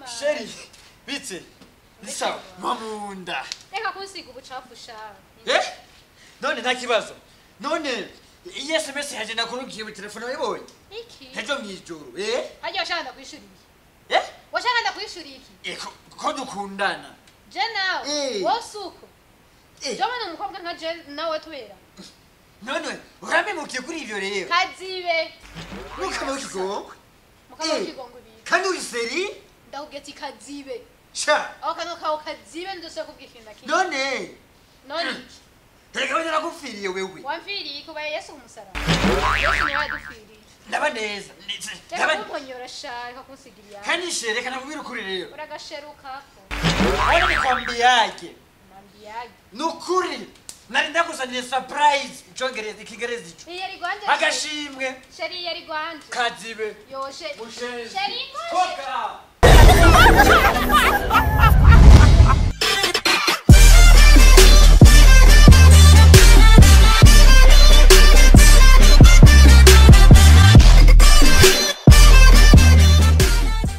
Chéri, bite? Ni sawa, mamunda. Reka kunsiga ubucafu sha. Eh? None nta kibazo. None iyi SMS yaje nakurugiye mu telefone wayibonye? Iki? Ejo mw'ijoro, eh? Harya washaka ndakwishura iki? Eh? Washaka ndakwishura iki? Eh, ko dukundana. Je nawe. Eh. Wowe si uko. Eh. Je mbona umukobwa nka je nawe tubera. None urampemukiye kuri ivyo rero. Kazibe. Mukama w'ikigongwe. Mukama Eh. w'ikigongo ibiri. Kandi uri seri? Ndakubwiye ati kazibe. Sha. Aho kanwa kawe kazibe ndosubira kubwira ikintu na kimwe. None None iki? reka we naragupfiriye wewe. Wamfiriye iki? Ubaye Yesu ku musaraba. Yesu niwe yadupfiriye. Ndaba neza. Reka Ndaba kumponyora sha, reka kunsiga iyawe. kandi shere reka nakubwira ukuri rero. Uragasherukako. Wana nikwambiaje? Nambiyaje. Nukuri nari ndakuzaniye surprise icongereza ikingereza ico Iyi yari gwanje. agashimwe Sheri iyi yari gwanje. kazibe Yoshe. mushenzi Sheri ngoshe. toka.